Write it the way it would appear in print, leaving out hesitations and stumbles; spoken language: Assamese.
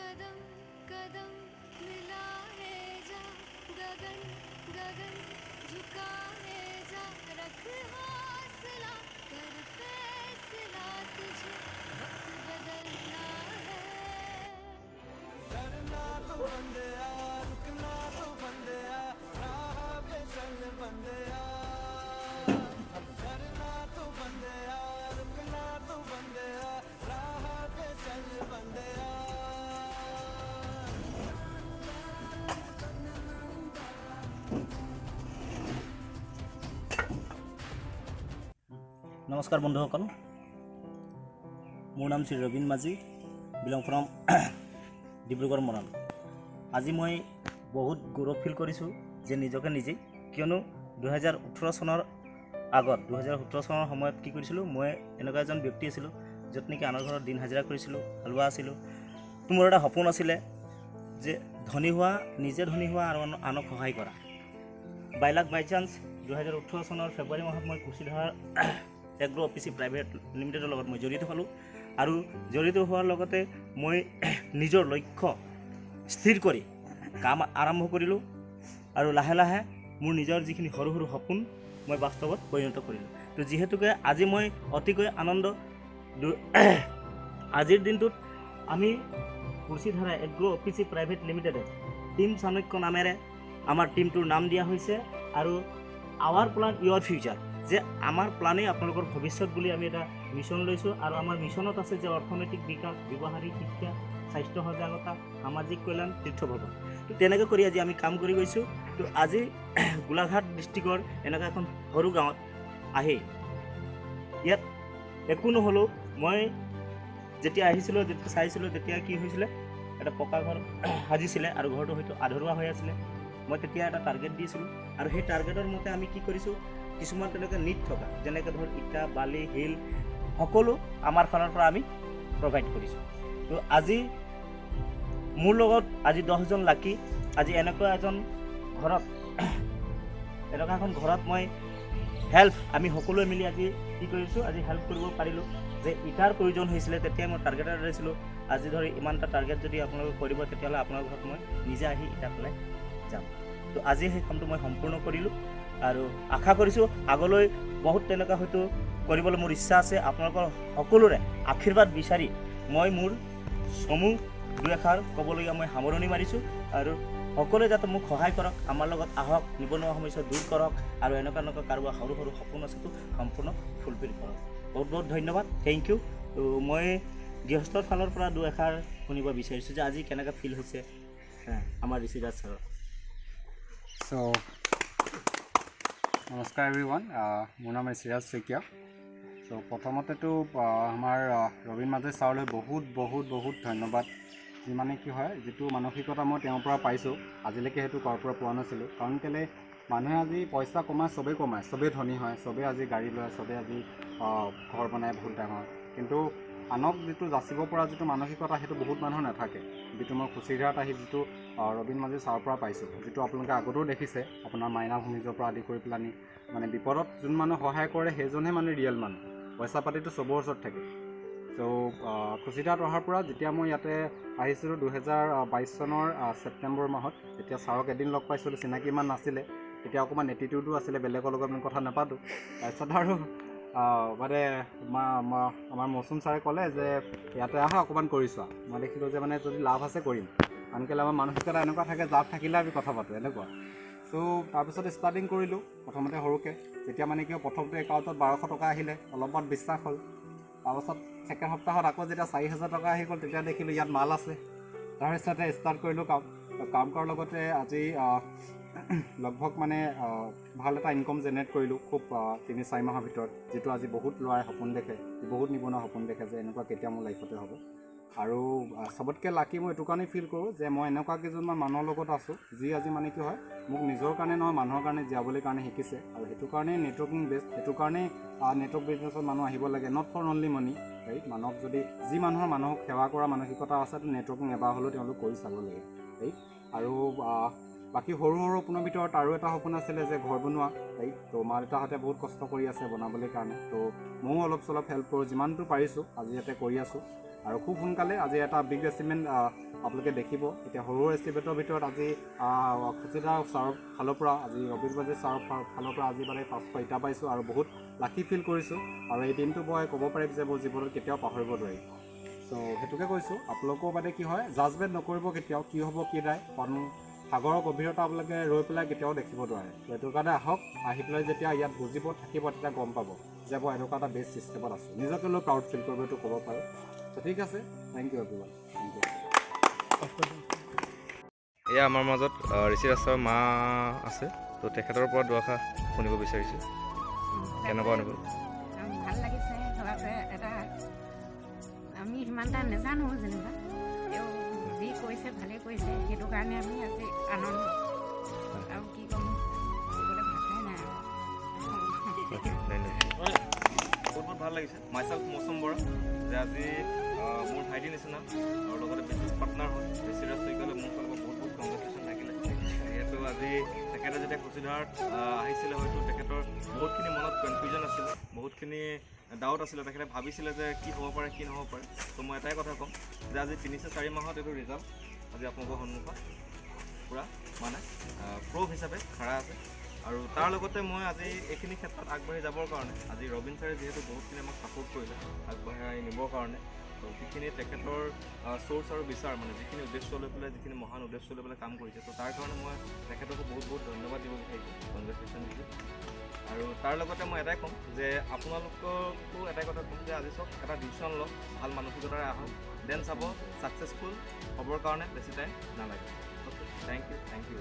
कदम कदम मिलाए जा, गगन गगन झुकाए जा, रख हौसला, कर फैसला, तुझे वक्त बदलना है। डरना तो बंदिया, रुकना तो बंदिया, राह पे चल बंदिया। डरना तो बंदिया, रुकना तो बंदिया, राह पे चल बंदिया। নমস্কাৰ বন্ধুসকল, মোৰ নাম শ্ৰী ৰবীন মাঝি, বিলং ফ্ৰম ডিব্ৰুগড়, মৰাণ। আজি মই বহুত গৌৰৱ ফিল কৰিছোঁ যে নিজকে নিজেই, কিয়নো 2018 চনৰ আগত, 2017 চনৰ সময়ত কি কৰিছিলোঁ, মই এনেকুৱা এজন ব্যক্তি আছিলোঁ য'ত নেকি আনৰ ঘৰত দিন হাজিৰা কৰিছিলোঁ, হালোৱা আছিলোঁ। তো মোৰ এটা সপোন আছিলে যে ধনী হোৱা, নিজে ধনী হোৱা আৰু আনক সহায় কৰা। বাই লাক, বাই চান্স 2018 চনৰ ফেব্ৰুৱাৰী মাহত মই কুচিধাৰ এগ্ৰ' অ' পি চি প্ৰাইভেট লিমিটেডৰ লগত মই জড়িত হ'লোঁ আৰু জড়িত হোৱাৰ লগতে মই নিজৰ লক্ষ্য স্থিৰ কৰি কাম আৰম্ভ কৰিলোঁ আৰু লাহে লাহে মোৰ নিজৰ যিখিনি সৰু সৰু সপোন মই বাস্তৱত পৰিণত কৰিলোঁ। তো যিহেতুকে আজি মই অতিকৈ আনন্দ। আজিৰ দিনটোত আমি কুচিধাৰা এগ্ৰ' অ' পি চি প্ৰাইভেট লিমিটেডে টীম চাণক্য নামেৰে আমাৰ টীমটোৰ নাম দিয়া হৈছে আৰু আৱাৰ প্লান ইয়ৰ ফিউচাৰ, যে আমাৰ প্লানেই আপোনালোকৰ ভৱিষ্যত বুলি আমি এটা মিছন লৈছোঁ। আৰু আমাৰ মিছনত আছে যে অৰ্থনৈতিক বিকাশ, ব্যৱহাৰিক শিক্ষা, স্বাস্থ্য সজাগতা, সামাজিক কল্যাণ, তীৰ্থ ভ্ৰমণ। তো তেনেকৈ কৰি আজি আমি কাম কৰি গৈছোঁ। তো আজি গোলাঘাট ডিষ্ট্ৰিক্টৰ এনেকুৱা এখন সৰু গাঁৱত আহি ইয়াত একো নহ'লেও মই যেতিয়া আহিছিলোঁ, যেতিয়া চাইছিলোঁ, তেতিয়া কি হৈছিলে, এটা পকা ঘৰ সাজিছিলে আৰু ঘৰটো হয়তো আধৰুৱা হৈ আছিলে। মই তেতিয়া এটা টাৰ্গেট দিছিলোঁ আৰু সেই টাৰ্গেটৰ মতে আমি কি কৰিছোঁ, কিছুমান তেনেকৈ নিড থকা, যেনেকৈ ধৰ ইটা, বালি, শিল, সকলো আমাৰ ফালৰ পৰা আমি প্ৰভাইড কৰিছোঁ। তো আজি মোৰ লগত আজি 10জন লাকি। আজি এনেকুৱা এজন ঘৰত, এনেকুৱা এখন ঘৰত মই হেল্প, আমি সকলোৱে মিলি আজি কি কৰিছোঁ, আজি হেল্প কৰিব পাৰিলোঁ যে ইটাৰ প্ৰয়োজন হৈছিলে। তেতিয়া মই টাৰ্গেট এটা দিছিলোঁ, আজি ধৰি ইমান এটা টাৰ্গেট যদি আপোনালোকে কৰিব, তেতিয়াহ'লে আপোনাৰ ঘৰত মই নিজে আহি ইটা পেলাই যাম। তো আজি সেই কামটো মই সম্পূৰ্ণ কৰিলোঁ আৰু আশা কৰিছোঁ আগলৈ বহুত তেনেকুৱা হয়তো কৰিবলৈ মোৰ ইচ্ছা আছে। আপোনালোকৰ সকলোৰে আশীৰ্বাদ বিচাৰি মই মোৰ চমু দুই এষাৰ ক'বলগীয়া মই সামৰণি মাৰিছোঁ আৰু সকলোৱে যাতে মোক সহায় কৰক, আমাৰ লগত আহক, নিবনুৱা সমস্যা দূৰ কৰক আৰু এনেকুৱা এনেকুৱা কাৰোবাৰ সৰু সৰু সপোন আছে তো সম্পূৰ্ণ ফুলফিল কৰক। বহুত বহুত ধন্যবাদ, thank U. তো মই গৃহস্থৰ ফালৰ পৰা দুই এষাৰ শুনিব বিচাৰিছোঁ যে আজি কেনেকৈ ফিল হৈছে আমাৰ ঋষিৰাজ ছাৰৰ। চ' নমস্কাৰ এভৰিৱান, মোৰ নাম ঋষিৰাজ শইকীয়া। চ' প্ৰথমতেতো আমাৰ ৰবীন মাঝি ছাৰলৈ বহুত বহুত বহুত ধন্যবাদ। যি মানে কি হয়, যিটো মানসিকতা মই তেওঁৰ পৰা পাইছোঁ, আজিলৈকে সেইটো কাৰোৰ পৰা পোৱা নাছিলোঁ। কাৰণ কেলৈ, মানুহে আজি পইচা কমায়, চবেই কমায়, চবেই ধনী হয়, চবেই আজি গাড়ী লয়, চবেই আজি ঘৰ বনায় বহুত ডাঙৰ, কিন্তু আনক যিটো যাচিব পৰা যিটো মানসিকতা, সেইটো বহুত মানুহৰ নাথাকে। যিটো মই খুচিধাৰাত আহি যিটো ৰবীন মাঝি ছাৰৰ পৰা পাইছোঁ, যিটো আপোনালোকে আগতেও দেখিছে, আপোনাৰ মাইনা ভূমিজৰ পৰা আদি কৰি পেলানি, মানে বিপদত যোন মানুহ সহায় কৰে, সেইজনহে মানে ৰিয়েল মানুহ। পইচা পাতিটো চবৰ ওচৰত থাকে। চ' খুচিধাৰাত অহাৰ পৰা, যেতিয়া মই ইয়াতে আহিছিলোঁ 2022 চনৰ ছেপ্টেম্বৰ মাহত, তেতিয়া ছাৰক এদিন লগ পাইছিলোঁ। চিনাকি ইমান নাছিলে তেতিয়া, অকণমান এটিটিউডো আছিলে, বেলেগৰ লগত ইমান কথা নাপাতোঁ। তাৰপিছত আৰু মানে আমাৰ মৌচুম ছাৰে ক'লে যে ইয়াতে আহা, অকণমান কৰি চোৱা। মই দেখিলোঁ যে মানে যদি লাভ আছে কৰিম। কাৰণ কেলৈ, আমাৰ মানসিকতা এনেকুৱা থাকে, লাভ থাকিলে আমি কথা পাতোঁ এনেকুৱা। চ' তাৰপিছত ষ্টাৰ্টিং কৰিলোঁ প্ৰথমতে সৰুকৈ। তেতিয়া মানে কি হয়, প্ৰথমতে একাউণ্টত 1200 টকা আহিলে, অলপমান বিশ্বাস হ'ল। তাৰপাছত ছেকেণ্ড সপ্তাহত আকৌ যেতিয়া 4000 টকা আহি গ'ল, তেতিয়া দেখিলোঁ ইয়াত মাল আছে। তাৰপিছতে ষ্টাৰ্ট কৰিলোঁ কাম। কাম কৰাৰ লগতে আজি লগভগ মানে ভাল এটা ইনকম জেনেৰেট কৰিলোঁ খুব 3-4 মাহৰ ভিতৰত, যিটো আজি বহুত ল'ৰাই সপোন দেখে, বহুত নিবনুৱা সপোন দেখে যে এনেকুৱা কেতিয়া মোৰ লাইফতে হ'ব। আৰু চবতকৈ লাকি মই এইটো কাৰণেই ফিল কৰোঁ যে মই এনেকুৱা কেইজনমান মানুহৰ লগত আছোঁ, যি আজি মানে কি হয়, মোক নিজৰ কাৰণে নহয়, মানুহৰ কাৰণে জীয়াবলৈ কাৰণে শিকিছে। আৰু সেইটো কাৰণেই নেটৱৰ্কিং বেষ্ট, সেইটো কাৰণেই নেটৱৰ্ক বিজনেছত মানুহ আহিব লাগে, not for only money, right? মানুহক যদি, যি মানুহৰ মানুহক সেৱা কৰা মানসিকতা আছে, তো নেটৱৰ্কিং এবাৰ হ'লেও তেওঁলোক কৰি চাব লাগে, ৰাইট? আৰু বাকী সৰু সৰু সপোনৰ ভিতৰত আৰু এটা সপোন আছিলে যে ঘৰ বনোৱা, ৰাইট? তো মা দেউতাহঁতে বহুত কষ্ট কৰি আছে বনাবলৈ কাৰণে, তো ময়ো অলপ চলপ হেল্প কৰোঁ, যিমানটো পাৰিছোঁ আজি ইয়াতে কৰি আছোঁ। আৰু খুব সোনকালে আজি এটা বিগ এচিভমেণ্ট আপোনালোকে দেখিব। এতিয়া সৰু সৰু এষ্টিমেটৰ ভিতৰত আজি খুচিদা ছাৰৰ ফালৰ পৰা, আজি ৰবীন বাজে ছাৰৰ ফালৰ পৰা আজি মানে 500 ইটা পাইছোঁ আৰু বহুত লাকি ফিল কৰিছোঁ। আৰু এই দিনটো মই ক'ব পাৰিম যে মোৰ জীৱনত কেতিয়াও পাহৰিব নোৱাৰিম। চ' সেইটোকে কৈছোঁ, আপোনালোকেও মানে কি হয়, জাজমেণ্ট নকৰিব কেতিয়াও, কি হ'ব কি নাই, কাৰণ সাগৰৰ গভীৰতা আপোনালোকে ৰৈ পেলাই কেতিয়াও দেখিব নোৱাৰে। ত' সেইটো কাৰণে আহক, আহি পেলাই যেতিয়া ইয়াত বুজিব, থাকিব, তেতিয়া গম পাব যে মই এনেকুৱা এটা বেষ্ট ছিষ্টেমত আছোঁ। নিজকে লৈ প্ৰাউড ফিল কৰিব, এইটো ক'ব পাৰোঁ। ত' ঠিক আছে, thank you everyone, thank you. এয়া আমাৰ মাজত ঋষিৰাজ ছাৰৰ মা আছে। তো তেখেতৰ পৰা দুআষাৰ শুনিব বিচাৰিছোঁ, কেনেকুৱা অনুভৱ? ভাল লাগিছে। ধৰাতে এটা আমি সিমান এটা নাজানো যেনিবা, তেওঁ যি কৈছে ভালেই কৈছে। সেইটো কাৰণে আমি আজি আনন্দ। আৰু কি ক'ম, ক'বলৈ ভাষাই নাই আৰু। ধন্যবাদ। বহুত বহুত ভাল লাগিছে। মাইছেল্ফ মৌচুম বৰা, যে আজি মোৰ ভাইটিৰ নিচিনা আৰু লগতে বিজনেছ পাৰ্টনাৰ হয় ঋষিৰাজ শইকীয়ালৈ মোৰ ফালৰ পৰা বহুত বহুত কংগ্ৰেচুলেশ্যন থাকিলে। যিহেতু আজি তেখেতে যেতিয়া খুচিধাৰাত আহিছিলে, হয়তো তেখেতৰ বহুতখিনি মনত কনফিউজন আছিলে, বহুতখিনি ডাউট আছিলে। তেখেতে ভাবিছিলে যে কি হ'ব পাৰে, কি নহ'ব পাৰে। ত' মই এটাই কথা ক'ম যে আজি 3 চাৰি মাহত এইটো ৰিজাল্ট আজি আপোনালোকৰ সন্মুখত পূৰা মানে প্ৰুফ হিচাপে খাৰা আছে। আৰু তাৰ লগতে মই আজি এইখিনি ক্ষেত্ৰত আগবাঢ়ি যাবৰ কাৰণে আজি ৰবীন ছাৰে যিহেতু বহুতখিনি আমাক ছাপোৰ্ট কৰিলে আগবাঢ়াই নিবৰ কাৰণে, ত' যিখিনি তেখেতৰ চ'ৰ্চ আৰু বিচাৰ, মানে যিখিনি উদ্দেশ্য লৈ পেলাই, যিখিনি মহান উদ্দেশ্য লৈ পেলাই কাম কৰিছে, ত' তাৰ কাৰণে মই তেখেতকো বহুত বহুত ধন্যবাদ দিব বিচাৰিছোঁ, কংগ্ৰেচুলেশ্যন দিছোঁ। আৰু তাৰ লগতে মই এটাই ক'ম যে আপোনালোককো এটাই কথা ক'ম যে আজি চাওক, এটা ডিচিশ্যন লওক, ভাল মানসিকতাৰে আহক, then চাব ছাকচেছফুল হ'বৰ কাৰণে বেছি টাইম নালাগে। Okay, thank you, thank you.